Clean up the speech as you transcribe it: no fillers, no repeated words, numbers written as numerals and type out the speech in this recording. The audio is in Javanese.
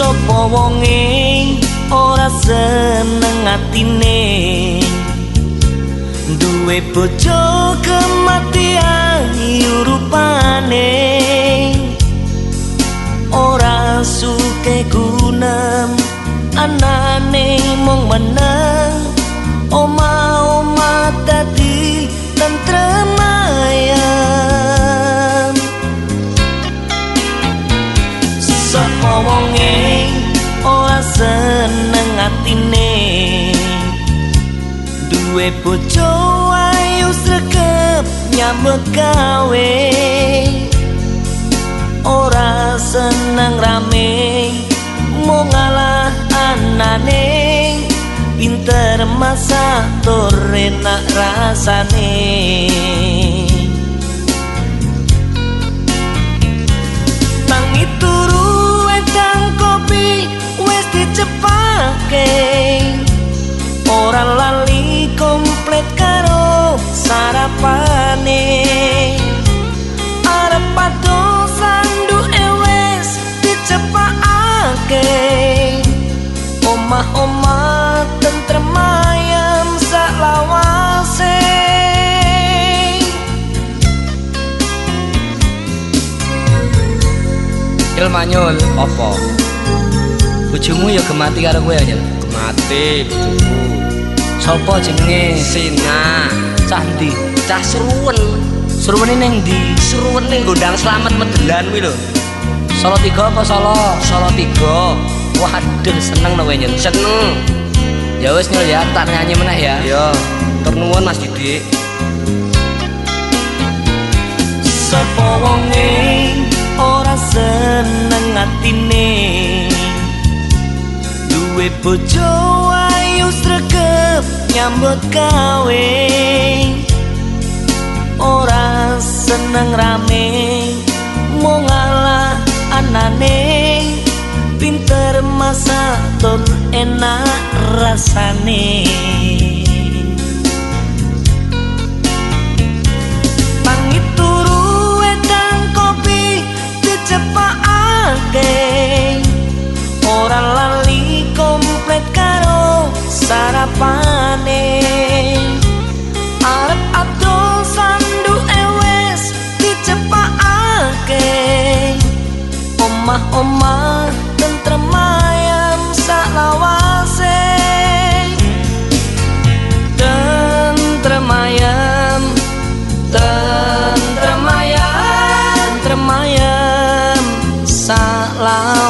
Sopo wonge ora seneng atine, duwe bojo kematian rupane, ora suke gunem anane mung meneng, omah-omah dadi tentrem ayem. Sapa wonge ora seneng atine, duwe bojo ayu sregep nyambut gawe, ora seneng rame mung ngalah anane, pinter masak tur enak rasane. Tangi turu wedang kopi wis dicepake, ora lali komplit karo sarapane, arep patuh sanduke wis dicepakake, omah-omah tentrem ayem saklawase. Nyul manyul apa? Bojomu ya gemati karo kowe ya, Nyul? Gemati bojoku. Sopo jenenge? Sina. Cah ndi? Cah Sruwen. Sruwene ning ndi? Sruwen ning Gondang Slamet Medelan kuwi lho. Solo 3 apa Solo? Solo 3. Waduh, seneng no kowe, Nyul. Seneng. Ya wis Nyul ya, tak nyanyi meneh ya. Iya, tur nuwun Mas Didik. Sopo wonge ora seneng atine, duwe bojo ayu sregep nyambut gawe, ora seneng rame mung ngalah anane, pinter masak tur enak rasane. Tangi turu wedang kopi dicepakake, ora lali komplit karo sarapane, arep adol sanduke wis dicepakake, omah-omah tentrem ayem saklawase. Tentrem ayem, tentrem ayem, tentrem ayem saklawase.